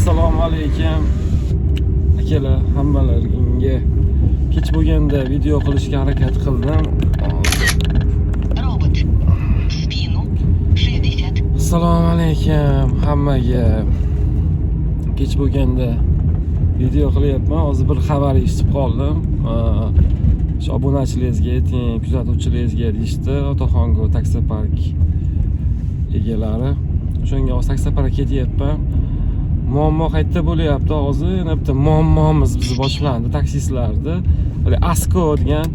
Assalomu alaykum, akalar, hammalaringga. Kech bo'lganda video qilishga harakat qildim. Робот. В спину. 60. Assalomu alaykum hammaga. Kech bo'lganda video qilyapman. Hozir bir xabar eshitib qoldim. Shu obunachilaringizga ayting, kuzatuvchilaringizga deyishdi, Otaxongo taksopark egalari. O'shanga hozir taksoparkka ketyapman. Muammo qayerda bo'lyapti hozir? Yana bitta muammomiz biz boshlandi taksistlarda. Hali ASKO degan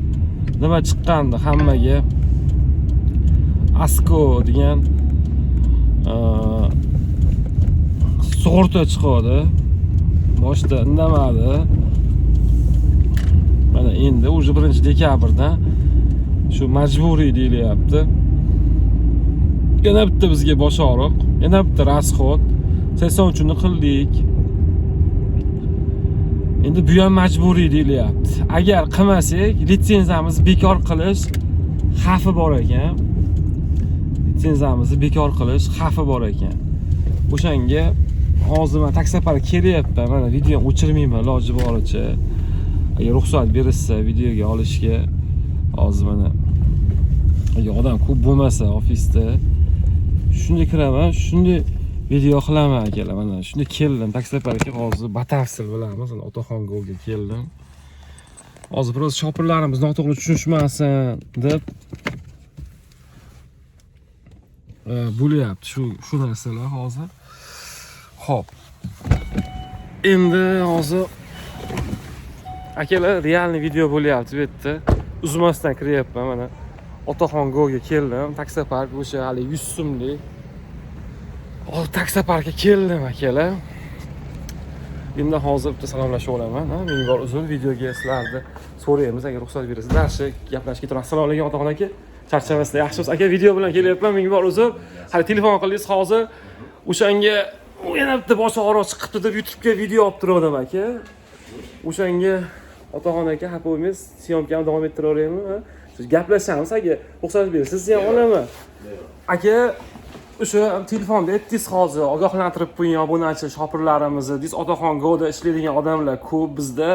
nima chiqqandi hammaga, ASKO degan sug'urta chiqadi. Boshida indamadi, mana endi уже 1-dekabrdan shu majburiy deyilyapti. Yana bitta bizga bosh og'riq, yana bitta расход. 83ni qildik, endi bu ham majburiy deyilyapti. Agar qilmasak, litsenziyamizni bekor qilish xavfi bor ekan, litsenziyamizni bekor qilish xavfi bor ekan. O'shanga hozir man taksopark kelyapman. Mana, videoni o'chirmayman iloji boricha, agar ruxsat berishsa videoga olishga. Hozir mana, agar odam ko'p bo'lmasa ofisda, shunday kiraman, shunday video qilaman, akalar. Mana shunday keldim taksoparkka. Hozir batafsil bilamiz. Mana, Otaxon Goga keldim hozir. Biroz shopirlarimiz noto'g'ri tushunishmasin deb bo'lyapti shu narsalar hozir. Ho'p, endi hozir, akalar, реальный video bo'lyapti bu yerda. Uzmasdan kiryapman. Mana, Otaxon Goga keldim, taksopark, o'sha hali 100 so'mlik. Hozir taksoparkka keldim, akalar. Endi hozir bitta salomlashib olaman, ha. Ming bor uzr, videoga sizlarni so'raymiz, agar ruxsat berasiz, дальше gaplashib ketaman. Assalomu alaykum, Otaxon aka, charchamasdan, yaxshimisiz, aka? Video bilan kelyapman, ming bor uzr. Hali telefon qildingiz hozir, o'shanga u yana bitta bosh og'riq chiqibdi deb YouTubega video olib turgandim, aka. O'shanga, Otaxon aka, xafa bo'lmaysiz, съёмка ni davom ettiraveraymi, ha? Gaplashamiz, aka, ruxsat berasiz, sizni ham olaman, aka. O'sha telefonda aytdingiz hozir, ogohlantirib qo'ying obunachi shopirlarimizni dedingiz. Otaxon Goda ishlaydigan odamlar ko'p bizda.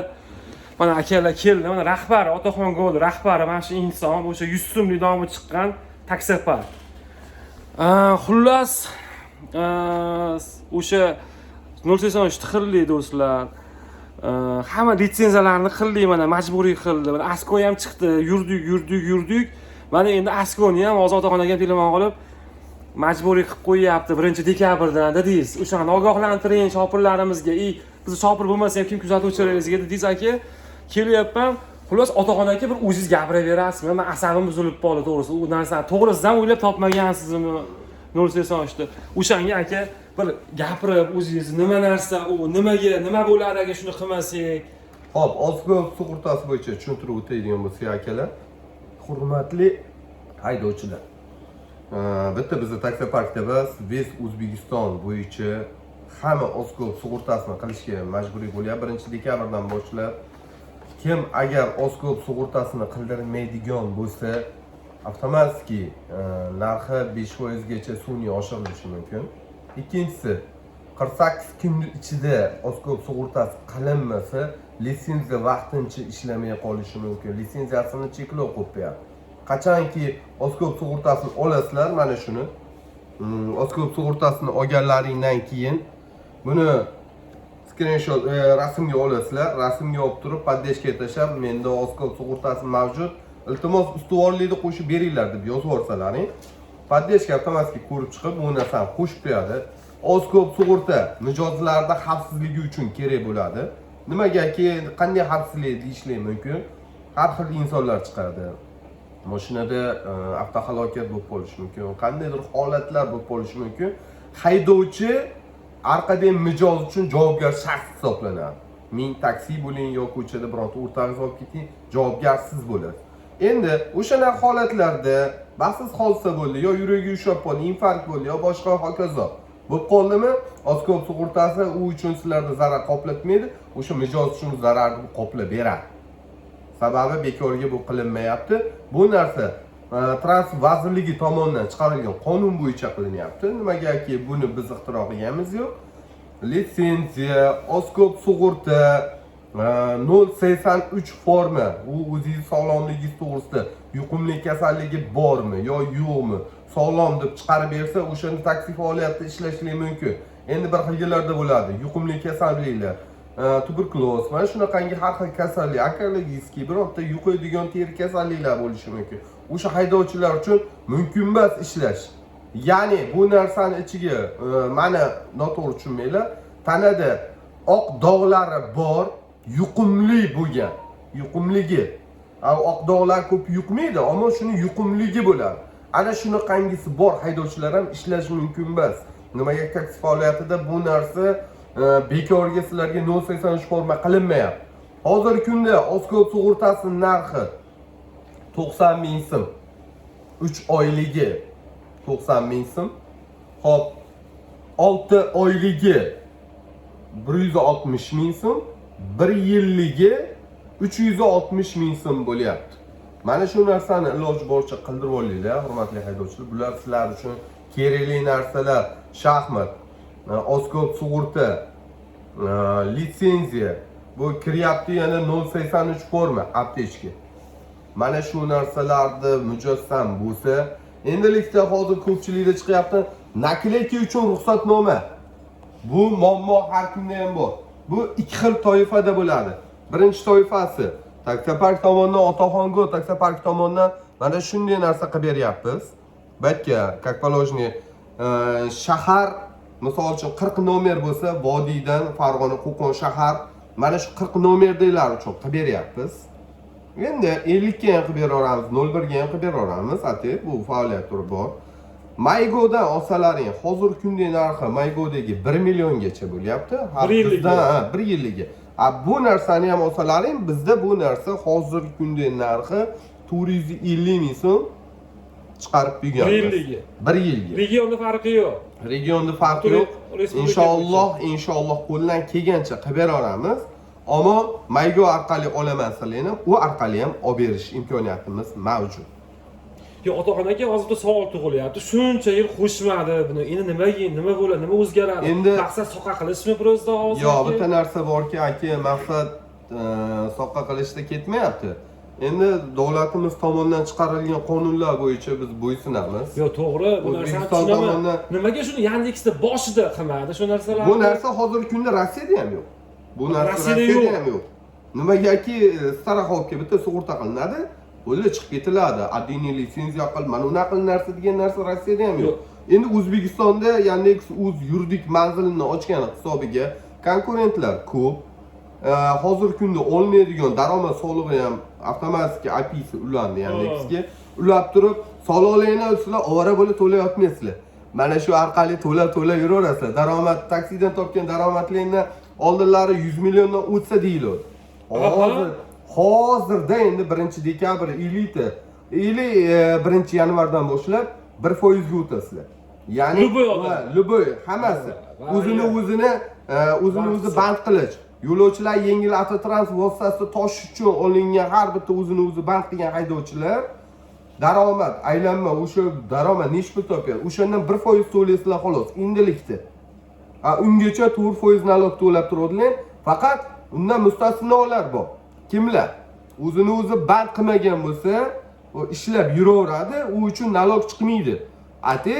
Mana, akalar, keldi, mana rahbari, Otaxon Goda rahbari mana shu inson, o'sha 100 so'mlik nomi chiqqan taksopark. Xullas, o'sha 083 qildik, do'stlar. Hamma litsenziyalarni qildik, mana majburiy qildi, mana ASKO ham chiqdi. Yurdik, yurdik, yurdik, mana endi ASKOni ham hozir Otaxon akam telefon qilib, majburiy qilib qo'yyapti 1-dekabrdan dedingiz. O'shani ogohlantiring shopirlarimizga и biz shopir bo'lmasa ham kim kuzatuvchilaringizga dedingiz, aka. Kelyapman. Xullas, Otaxon aka, bir o'zingiz gapiraverasizmi? Man asabim buzilib qoldi, to'g'risi. U narsani to'g'ri siz ham o'ylab topmagansizmi 083ni? O'shanga, aka, bir gapirib o'zingiz, nima narsa u, nimaga, nima bo'ladi agar shuni qilmasak? Ho'p, oziq sug'urtasi bo'yicha tushuntirib o'taydigan bo'lsak, akalar, hurmatli haydovchilar. Bitta bizni taksoparkda emas, весь O'zbekiston bo'yicha hamma oziq sug'urtasini qilishga majburiy bo'lyapti 1-dekabrdan boshlab. Kim agar oziq sug'urtasini qildirmaydigan bo'lsa, avtomatik narxi 5% gacha sun'iy oshirilishi mumkin. Ikkinchisi, 48 kun ichida oziq sug'urtasi qilinmasa, litsenziya vaqtincha ishlamay qolishi mumkin. Litsenziyasini cheklov qo'yib qo'yadi. Qachonki oziq sug'urtasini olasizlar, mana shuni oziq sug'urtasini olganlaringdan keyin buni skrinshot, rasmga olasizlar. Rasmga olib turib, поддержка ga tashlab, "Menda oziq sug'urtasi mavjud, iltimos, ustuvorlikni qo'shib beringlar" deb yozib yuborsalaring, поддержка avtomatik ko'rib chiqib, bu narsani qo'shib qo'yadi. Oz ko'p sug'urta mijozlarda xavfsizligi uchun kerak bo'ladi. Nimagaki, qanday xavfsizlik deyishlik mumkin? Har xil insonlar chiqadi mashinada, avtohalokat bo'lib qolishi mumkin, qandaydir holatlar bo'lib qolishi mumkin. Haydovchi orqadan mijoz uchun javobgar shaxs hisoblanadi. Ming taksi bo'ling yo ko'chada bironta o'rtog'ingizni olib keting, javobgar siz bo'lasiz. Endi o'shanaqa holatlarda baxtsiz hodisa bo'ldi, yo yuragi ushlab qoldi, infarkt bo'ldi yo boshqa hokazo bo'lib qoldimi, oziq sug'urtasi u uchun sizlarni zarar qoplatmaydi, o'sha mijoz uchun zararni qoplab beradi. Sababi bekorga bu qilinmayapti. Bu narsa Transport vazirligi tomonidan chiqarilgan qonun bo'yicha qilinyapti. Nimagaki, buni biz ixtiro qilganimiz yo'q. Litsenziya, oz-ko'p sug'urta, 0,83 forma, u o'zingiz sog'lomligingiz to'g'risida yuqumli kasalligi bormi yo yo'qmi, sog'lom deb chiqarib bersa, o'shanda taksi faoliyatida ishlashlik mumkin. Endi bir xil yillarda bo'ladi yuqumli kasalliklar, tuberkuloz, mana shunaqangi har xil kasallik, онкологический, birorta yuqadigan teri kasalliklar bo'lishi mumkin. O'sha haydovchilar uchun mumkin emas ishlash. Ya'ni bu narsani ichiga mani noto'g'ri tushunmanglar, tanada oq dog'lari bor, yuqumli bo'lgan, yuqumligi. Oq dog'lar ko'p yuqmaydi, ammo shuni yuqumligi bo'ladi. Ana shunaqangisi bor haydovchilar ham ishlashi mumkin emas. Nimaga taksi faoliyatida bu narsa bekorga sizlarga 0,83 forma qilinmayapti. Hozirgi kunda oz-ko'p sug'urtasi narxi 90 ming so'm. 3 oyligi 90 ming so'm. Xo'p, 6 oyligi 160 ming so'm, 1 yilligi 360 ming so'm bo'lyapti. Mana shu narsani iloji boricha qildirib olinglar, hurmatli haydovchilar. Bular sizlar uchun kerakli narsalar. Shaxmat, oz-ko'p sug'urta, litsenziya. Bu kiryapti yana 0,83 forma, аптечка. Mana shu narsalarni mujassam bo'lsa, endilikda hozir ko'pchilikda chiqyapti наклейка uchun ruxsatnoma. Bu muammo har kimda ham bor. Bu ikki xil toifada bo'ladi. Birinchi toifasi taksopark tomonidan, Otaxon Go taksopark tomonidan mana shunday narsa qilib beryapmiz. Bu yerga, как положено, shahar, misol uchun, 40 nomer bo'lsa, vodiydan Farg'ona, Qo'qon shahar, mana shu 40 nomerdagilar uchun qilib beryapmiz. Endi 50 ga ham qilib beraveramiz, 01 ga ham qilib beraveramiz, ate bu faoliyat turi bor. Maygodan olsalaring, hozirgi kunda narxi Maygodagi 1 milliongacha bo'lyapti. Har Bir yilligi. Bizdan, ha, bir yilligi. A bu narsani ham olsalaring, bizda bu narsa hozirgi kunda narxi 450 ming so'm chiqarib berganmiz. Bir yilligi. Bir yilga. Regionda farqi yo'q. Regionda farqi Butun yo'q. respublika. Inshaalloh, qo'ldan kelgancha qilib beraveramiz. Ammo Maygo orqali olaman sizlarni, u orqali ham olib berish imkoniyatimiz mavjud. Yo'q, Otaxon aka, hozir bitta savol tug'ilyapti. Shuncha yil qo'shmadi buni. Endi nimaga, nima bo'ladi, nima o'zgaradi? Maqsad soqa qilishmi просто hozir? Yo'q, bitta narsa borki, aka, maqsad soqqa qilishda ketmayapti. Endi davlatimiz tomonidan chiqarilgan qonunlar bo'yicha biz bo'ysunamiz. Yo'q, to'g'ri, bu narsani O'zbekiston tushunaman. Nimaga shuni Yandexda boshida qilmadi shu narsalarni? Bu narsa hozirgi kunda Rossiyada ham yo'q. Bu narsa Rossiyada Rossiyada yo'q. ham yo'q. Nimagaki страховка bitta sug'urta qilinadi, bo'ldi, chiqib ketiladi. Отдельный litsenziya qil, mana unaqa qil narsa degan narsa Rossiyada ham yo'q. Endi O'zbekistonda Yandex o'z yuridik manzilini ochgani hisobiga konkurentlar ko'p. Hozirgi kunda olinadigan daromad solig'i ham avtomatik APIsi ulandi Yandexga. Ulab turib, soliqlarni sizlar ovora bo'lib to'layotmaysizlar. Mana shu orqali to'lab to'lab yuraverasizlar. Daromad, taksidan topgan daromadlarni oldinlari 100 milliondan o'tsa deyiladi. Hozirda endi 1 dekabr или 1 yanvardan boshlab 1% ga o'tasizlar. Ya'ni Любой odam. Ha, любой, hammasi o'zini o'zini o'zini o'zi band qilish. Yo'lovchilar yengil avtotransport vositasida toshish uchun olingan har bitta o'zini o'zi band qilgan haydovchilar daromad, aylanma, o'sha daromad nechi pul topgan, o'shandan 1% to'laysizlar, xolos, endilikda. A ungacha 4% налог to'lab turadilar. Faqat undan mustasnolar bor. Kimlar? O'zini o'zi band qilmagan bo'lsa, u ishlab yuraveradi, u uchun налог chiqmaydi. Ate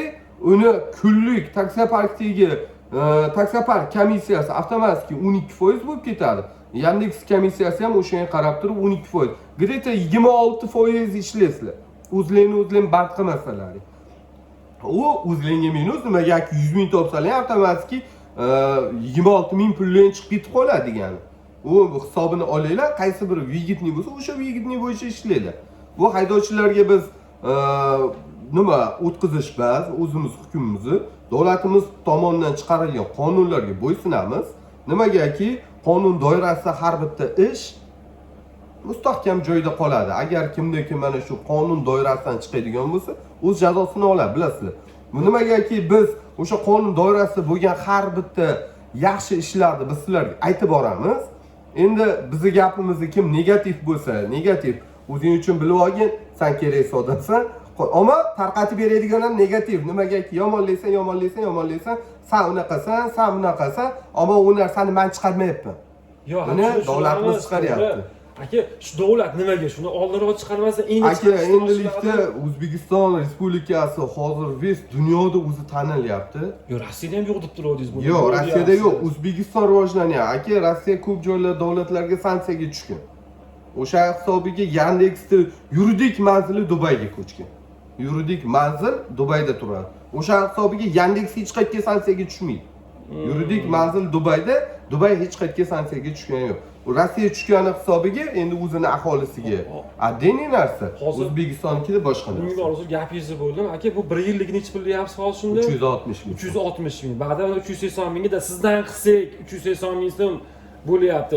uni kunlik taksoparkdagi taksopark komissiyasi avtomatik 12% bo'lib ketadi. Yandex komissiyasi ham o'shanga qarab turib 12%. Где-то 26% ishlaysizlar. O'zlaringni o'zlaring band qilmasalaring. U o'zlaringga minus, nimagaki 100 ming topsalar ham avtomatik 26 ming pulling chiqib ketib qoladi degani. U hisobini olinglar, qaysi biri выгодный bo'lsa, o'sha выгодный bo'yicha ishlanglar. Bu haydovchilarga biz nima o'tkazish emas, o'zimiz hukmimizni davlatimiz tomonidan chiqarilgan qonunlarga bo'ysunamiz. Nimagaki qonun doirasida har bitta ish mustahkam joyda qoladi. Agar kimda kim mana shu qonun doirasidan chiqadigan bo'lsa, o'z jazosini oladi, bilasizlar. Bu nimagaki biz o'sha qonun doirasida bo'lgan har bitta yaxshi ishlarni biz sizlarga aytib boramiz. Endi bizni gapimizni kim negativ bo'lsa, negativ o'zing uchun bilib olgin, san kerak odamsan. Ammo tarqatib beradigan ham negativ. Nimagaki yomonlaysan, yomonlaysan, yomonlaysan, San unaqasan, san bunaqasan, ammo u narsani man chiqarmayapman. Yo'q, Buni shu- davlatimiz shu- chiqaryapti. Aka, shu davlat nimaga shuni oldinroq chiqarmasa, endi Aka, chiqarishni endilikda boshladi? O'zbekiston Respublikasi hozir весь dunyoda o'zi tanilyapti. Yo'q, Rossiyada ham yo'q deb turuvdingiz buni. Yo'q, Yo'q Rossiyada deyapsiz. yo'q. O'zbekiston rivojlanyapti. Aka, Rossiya ko'p joylar davlatlarga sanksiyaga tushgan. O'sha hisobiga Yandexni yuridik manzili Dubayga ko'chgan. Yuridik manzil Dubayda turadi. O'sha hisobiga Yandex hech qayerga sanksiyaga tushmaydi. Yuridik manzil Dubayda, Dubay hech qayerga sanksiyaga tushgani yo'q. U Rossiya tushgani hisobiga endi o'zini aholisiga отдельный narsa. Hozir- O'zbekistonnikida boshqa Ming narsa. bor uzr, gapingizni bo'ldim. Aka, bu bir yillik nechi pul deyapsiz hozir shunda? 360 ming. 360 ming. Ba'dan 380 mingga da sizdan qilsak 380 ming so'm bo'lyapti.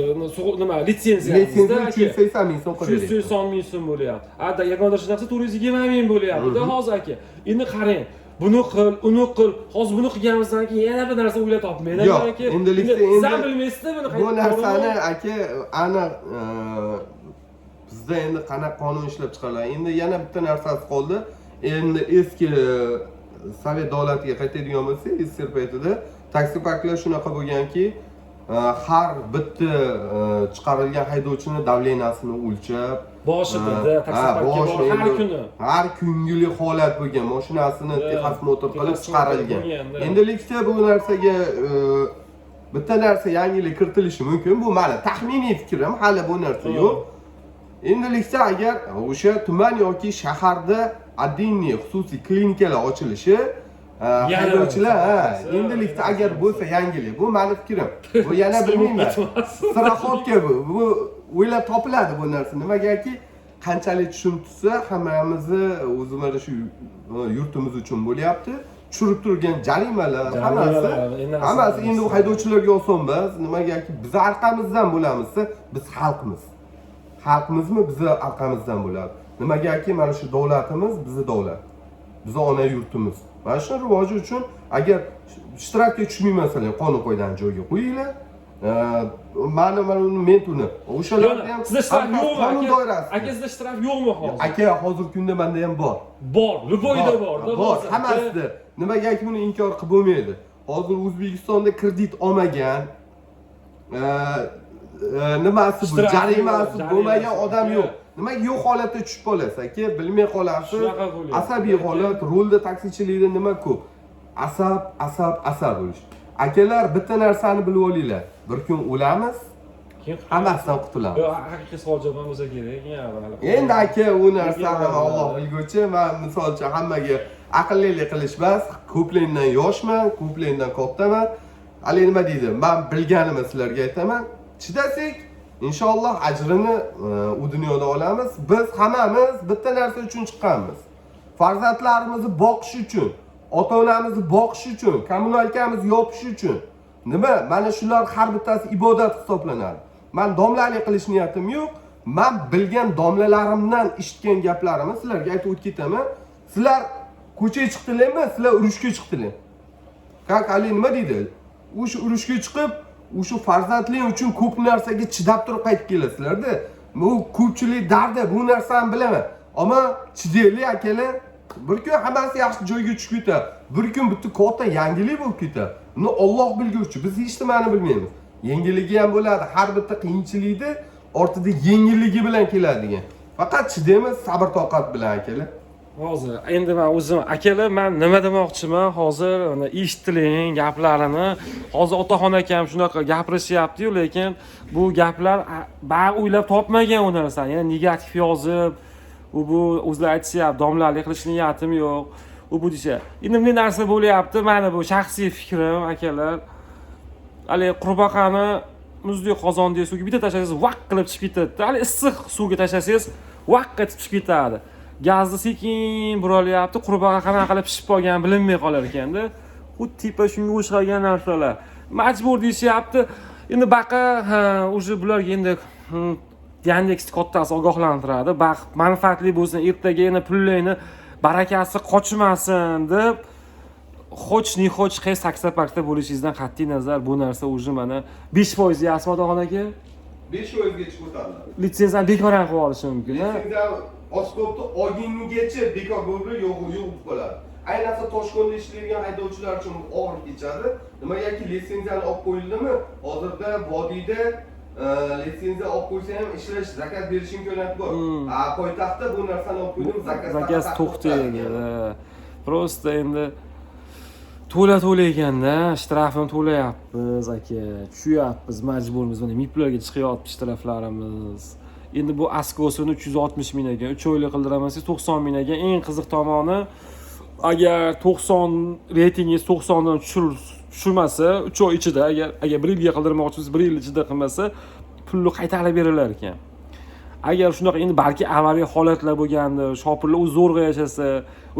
Nima, litsenziya. Litsenziya 380 ming so'm qilib beryapti. 380 ming so'm bo'lyapti. A da yagona shunaqa 420 ming bo'lyapti-da hozir aka. Endi qarang, buni qil, uni qil. Hozir buni qilganimizdan keyin yana bir narsa o'ylab topmaydi Yo'q, aka. endilikda Siz ham endi bilmaysizda buni. Bu narsani aka aniq bizda endi qanaqa qonun ishlab chiqariladi. Endi yana bitta narsasi qoldi. Endi eski Sovet davlatiga qaytadigan bo'lsak, SSSR paytida taksi parklar shunaqa bo'lganki, har bitta chiqarilgan haydovchini давления sini o'lchab, Boshida, taksi ha, parkka boshi borib har endi kuni. Har kungilik holat bo'lgan, mashinasini техосмотр qilib техосмотр chiqarilgan. bo'lgan, da. Endilikda bu narsaga bitta narsa yangilik kiritilishi mumkin. Bu mani taxminiy fikrim, hali bu narsa yo'q. Endilikda agar o'sha tuman yoki shaharda отдельный xususiy klinikalar ochilishi, Yana haydovchilar, ha, narsa, endilikda yana agar narsa. bo'lsa yangilik, bu mani fikrim. Bu yana bilmayman. Страховка bu. Bu o'ylab topiladi bu narsa. Nimagaki qanchalik tushum tushsa, hammamizni o'zi mana shu yurtimiz uchun bo'lyapti. Tushirib turgan jarimalar, hammasi, Jarimalar, endi hammasi endi u asosiysi. Haydovchilarga oson emas. Nimagaki biz orqamizdan bo'lamiz, biz xalqmiz. Xalqimizmi bizni orqamizdan bo'ladi. Nimagaki mana shu davlatimiz bizni davlat. Bizni ona yurtimiz. Mana shu rivoji uchun agar shtrafga tushmayman, masalan, qonun qoidani joyiga qo'yinglar. Mani uni men uni. O'shalarni ham Sizda shtraf hammasi yo'qmi qonun aka? doirasida. Aka, sizda shtraf yo'qmi hozir? Aka, hozirgi kunda menda ham bor. Bor, любой da bor. Bor, hammasida. Nimagaki buni inkor qilib bo'lmaydi. Hozir O'zbekistonda kredit olmagan, nimasi bu, Shtraf jarimasi yo'q, bo'lmagan jarimasi odam yo'q. yo'q. Nimaga yo'q holatda tushib qolasiz, aka, bilmay qolasiz. Shunaqa bo'lyapti. Asabiy holat, rulda taksichilikda nima ko'p? Asab, asab, asab bo'lish. Akalar, bitta narsani bilib olinglar. Bir kun o'lamiz, Keyin hammasidan qutulamiz. Yo'q, haqiqiy savol javob ham bo'lsa kerak. Endi aka, u narsani Alloh bilguchi. Man misol uchun hammaga aqllilik qilish emas, ko'plardan yoshman, ko'plardan kattaman. Hali nima deydi? Man bilganimni sizlarga aytaman. Chidasak, inshaalloh ajrini u dunyoda olamiz. Biz hammamiz bitta narsa uchun chiqqanmiz. Farzandlarimizni boqish uchun, ota-onamizni boqish uchun, kommunalkamizni yopish uchun. Nima? Mana shular har bittasi ibodat hisoblanadi. Man domlalik qilish niyatim yo'q. Man bilgan domlalarimdan eshitgan gaplarimni sizlarga aytib o'tib ketaman. Sizlar ko'chaga chiqdilarmi? Sizlar urushga chiqdilar. Как Ali nima deydi? O'sha urushga chiqib, o'sha farzandlar uchun ko'p narsaga chidab turib qaytib kelasizlarda. Bu ko'pchilik dardi, bu narsani bilaman. Ammo chidaylik, akalar. Bir kun hammasi yaxshi joyga tushib ketadi. Bir kun bitta katta yangilik bo'lib ketadi. Uni Alloh bilguvchi. Biz hech nimani bilmaymiz. Yengilligi ham bo'ladi. Har bitta qiyinchilikni ortida yengilligi bilan keladi degan. Faqat chidaymiz, sabr toqat bilan, akalar. Hozir endi man o'zim, akalar, man nima demoqchiman, hozir mana eshitiling gaplarini. Hozir Otaxon akam shunaqa gapirishyapti-yu, lekin bu gaplar bari o'ylab topmagan u narsani. Yana negativ yozib, u bu o'zlari aytishyapti, domlalik qilish niyatim yo'q, u bu deyishyapti. Endi bunday narsa bo'lyapti, mani bu shaxsiy fikrim, akalar. Haligi qurbaqani muzdek qozondagi suvga bitta tashlasangiz, vaq qilib chiqib ketadi. Hali issiq suvga tashlasangiz, vaq etib chiqib ketadi. Gazni sekin buralyapti, qurbaqa qanaqa qilib pishib qolgani bilinmay qolar ekanda. Xuddi типа shunga o'xshagan narsalar. Majbur deyishyapti. Endi baqa, ha, уже bularga endi Yandex kattasi ogohlantiradi. Baqa manfaatli bo'lsin, ertaga yana pullarni barakasi qochmasin deb, хоть не хоть qaysi taksoparkda bo'lishingizdan qat'iy nazar, bu narsa уже mana 5% deyapsizmi, Otaxon aka? 5% gacha ko'tariladi. Litsenziyani bekor ham qilib olishi mumkin, a? Litsenziyani oskopni olgunigacha bekor bo'lib, yo'q yo'q bo'lib qoladi. Ayniqsa Toshkentda ishlaydigan haydovchilar uchun bu og'ir kechadi. Nimagaki litsenziyani olib qo'yildimi? Hozirda vodiyda litsenziya olib qo'ysa ham ishlash, заказ berish imkoniyati bor. A poytaxtda bu narsani olib qo'ydim, заказ Заказ to'xtaydi. Просто endi to'la to'layganda shtrafini to'layapmiz, aka, tushyapmiz, majburmiz. Mana MIPlarga chiqyapti shtraflarimiz. Endi bu ASKOsini 360 ming ekan, 3 oylik qildiraman desangiz 90 ming ekan. Eng qiziq tomoni, agar 90 reytingingiz 90dan tushirmasa 3 oy ichida, agar bir yilga qildirmoqchi bo'lsangiz, bir yil ichida qilmasa, pulni qaytarib berilar ekan. Agar shunaqa, endi balki avariya holatlar bo'lgandir, shopirlar o'zi zo'rg'a yashasa,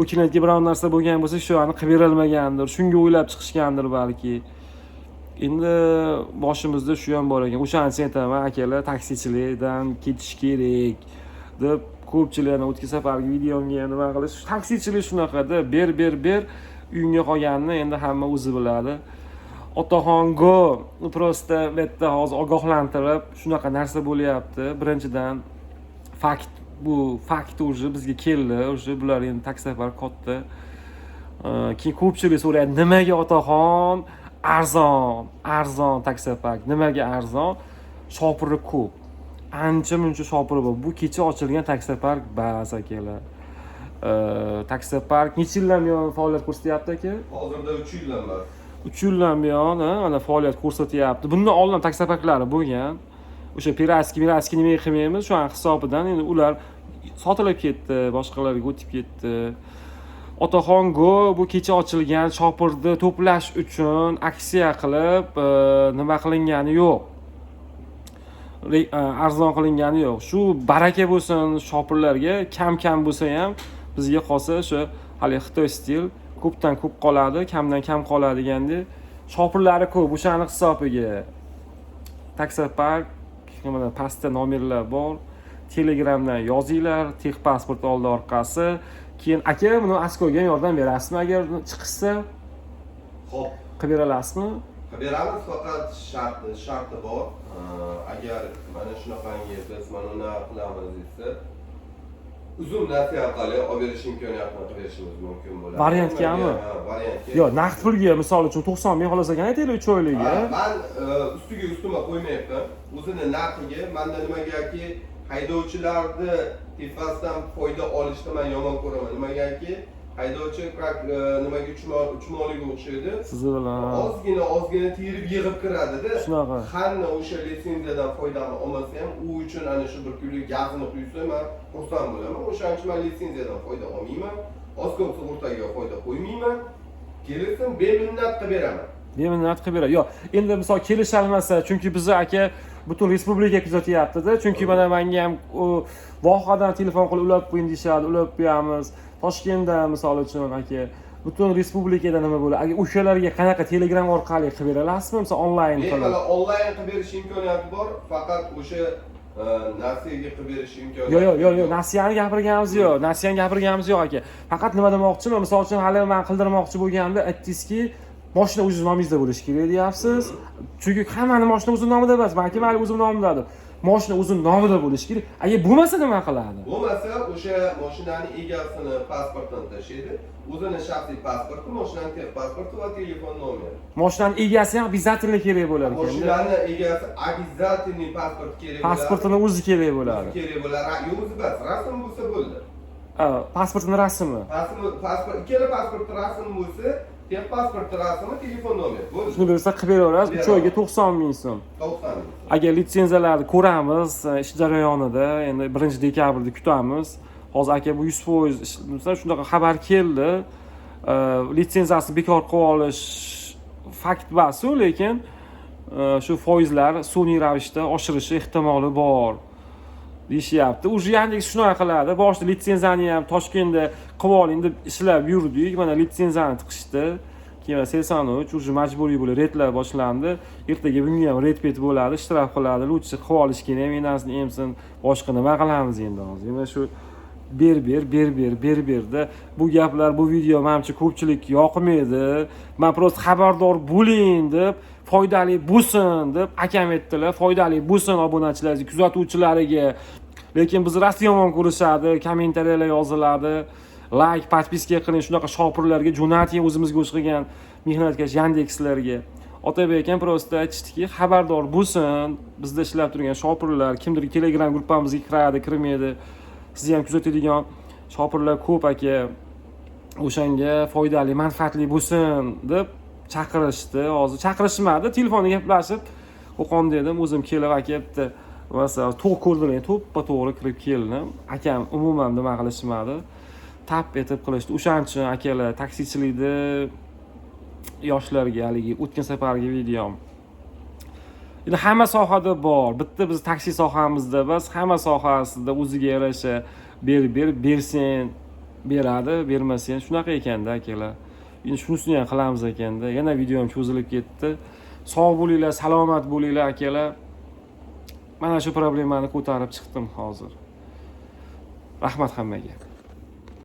u klientga biror narsa bo'lgan bo'lsa, shu qilib berolmagandir, shunga o'ylab chiqishgandir balki. Endi boshimizda shu ham bor ekan. O'shaning uchun aytaman, akalar, taksichilikdan ketish kerak deb. Ko'pchilik ana o'tgan safargi videomga ham nima qilish, taksichilik shunaqada, ber, ber, ber, uyingga qolganini endi hamma o'zi biladi. Otaxon Go просто bu yerda hozir ogohlantirib, shunaqa narsa bo'lyapti. Birinchidan, fakt, bu fakt уже bizga keldi, уже bular endi taksopark katta. Keyin ko'pchilik so'raydi, nimaga Otaxon arzon, arzon taksopark, nimaga arzon? Shopiri ko'p, ancha muncha shopiri bor. Bu kecha ochilgan taksopark bas, akalar. Taksopark necha yildan buyon faoliyat ko'rsatyapti, aka? Hozirda 3 yildan beri. 3 yildan buyon, ha, mana faoliyat ko'rsatyapti. Bundan oldin taksoparklari bo'lgan, o'sha пиратский миратский nimaga qilmaymiz, shu hisobidan endi ular sotilib ketdi, boshqalarga o'tib ketdi. Otaxon Go bu kecha ochilgan, shopirni to'plash uchun aksiya qilib, nima qilingani yo'q, arzon qilingani yo'q. Shu baraka bo'lsin shopirlarga, kam kam bo'lsa ham bizga qolsa, o'sha haligi Xitoy stil, ko'pdan ko'p qoladi, kamdan kam qoladi degandek, shopirlari ko'p, o'shani hisobiga. Taksopark, mana pastda nomerlar bor, Telegramdan yozinglar, texpasport oldi orqasi. Keyin, aka, buni ASKOga ham yordam berasizmi, agar chiqishsa? Xo'p, Qilib bera olasizmi? Qilib beramiz, faqat sharti bor. Agar mana shunaqangi biz mana bunaqa qilamiz desa, uzum nasiya orqali olib berish imkoniyatini qilib berishimiz mumkin bo'ladi. Variantgami? Ha, variantga. Yo'q, naqd pulga, misol uchun, 90 ming xolos ekan, aytaylik, 3 oyligiga. Ha, man ustiga ustuma qo'ymayapman. O'zini narxiga. Manda nimagaki haydovchilarni tepasidan foyda olishni man yomon ko'raman. Nimagaki haydovchi как nimaga chumoliga o'xshaydi. Sizni bilan Ozgina ozgina terib yig'ib kiradida. Shunaqa. Hamma o'sha litsenziyadan foydani olmasa ham, u uchun ana shu bir kunlik gazini quysa, man xursand bo'laman. O'shaning uchun man litsenziyadan foyda olmayman. Oz ko'p sug'urtaga foyda qo'ymayman. Kelsin, beminnat qilib beraman. Beminnat qilib beradi. Yo'q, endi misol kelisholmasa, chunki bizni, aka, butun respublika kuzatyaptida. Chunki mana manga ham u vohadan telefon qilib ulab qo'ying deyishadi, ulab qo'yamiz. Toshkentda, misol uchun, aka, butun respublikada nima bo'ladi, agar o'shalarga qanaqa, Telegram orqali qilib bera olasizmi, misol, onlayn qilib? Bemalol onlayn qilib berish imkoniyati bor, faqat o'sha nasiyaga qilib berish imkoniyati Yo'q, nasiyani gapirganimiz yo'q, nasiyani gapirganimiz yo'q, aka. Faqat nima demoqchiman, misol uchun, hali man qildirmoqchi bo'lganimda aytdingizki, moshina o'zingiz nomingizda bo'lishi kerak deyapsiz. Chunki hammani moshina o'zini nomida emas, balki mayli o'zim nomimda deb, moshina o'zini nomida bo'lishi kerak. Agar bo'lmasa nima qiladi? Bo'lmasa, o'sha mashinani egasini pasportini tashlaydi, o'zini shaxsiy pasporti, mashinani texpasporti va telefon nomeri. Moshinani egasi ham обязательно kerak bo'lar ekan. Mashinani egasi обязательный pasport kerak bo'ladi. Pasportini o'zi kerak bo'ladi. O'zi kerak bo'ladi. Yo'q, o'zi bas, rasm bo'lsa bo'ldi. Ha, pasportini rasmi. Rasmi, pasport, ikkala pasportni rasmi bo'lsa, texpasportni rasmi, telefon nomeri bo'ldi. Shuni bersa qilib beraverasiz 3 oyga 90 ming so'm. 90 ming. Agar litsenziyalarni ko'ramiz, ish jarayonida, endi 1-dekabrda kutamiz. Hozir, aka, bu 100%, masalan, shunaqa xabar keldi. Litsenziyasini bekor qilib olish fakt emasu, lekin shu foizlar sun'iy ravishda oshirishi ehtimoli bor deyishyapti. Уже Yandeks shunaqa qiladi. Boshida litsenziyani ham Toshkentda qilib oling deb ishlab yurdik, mana litsenziyani tiqishdi. Keyin 83 уже majburiy bo'lib reydlar boshlandi. Ertaga bunga ham reyd pet bo'ladi, shtraf qiladi. Лучше qilib olish kerak, enasini emsin, boshqa nima qilamiz endi hozir? Mana shu ber, ber, ber, ber, ber, berda. Bu gaplar, bu video manimcha ko'pchilik yoqmaydi. Man просто xabardor bo'ling deb, foydali bo'lsin deb, akam aytdilar, foydali bo'lsin obunachilarga, kuzatuvchilariga. Lekin bizni rosa yomon ko'rishadi, kommentariyalar yoziladi. Layk, подписка qiling, shunaqa shopirlarga jo'nating, o'zimizga o'xshagan mehnatkash Yandekslarga. Otabek akam просто aytishdiki, xabardor bo'lsin bizda ishlab turgan shopirlar, kimdir Telegram gruppamizga kiradi, kirmaydi, sizni ham kuzatadigan shopirlar ko'p, aka, o'shanga foydali, manfaatli bo'lsin deb chaqirishdi. Hozir chaqirishmadi, telefonda gaplashib, Qo'qon dedim, o'zim kelib, aka, bitta masalan to'q ko'rdilar, to'ppa to'g'ri kirib keldim. Akam umuman nima qilishmadi, tap etib qilishdi. O'shaning uchun, akalar, taksichilikni yoshlarga, haligi o'tgan safargi videom, endi hamma sohada bor, bitta biz taksi sohamizda emas, hamma sohasida o'ziga yarasha berib berib bersang beradi, bermasang shunaqa ekanda, akalar. Endi shunisini ham qilamiz ekanda. Yana videom cho'zilib ketdi. Sog' bo'linglar, salomat bo'linglar, akalar. Mana shu problemani ko'tarib chiqdim hozir. Rahmat hammaga.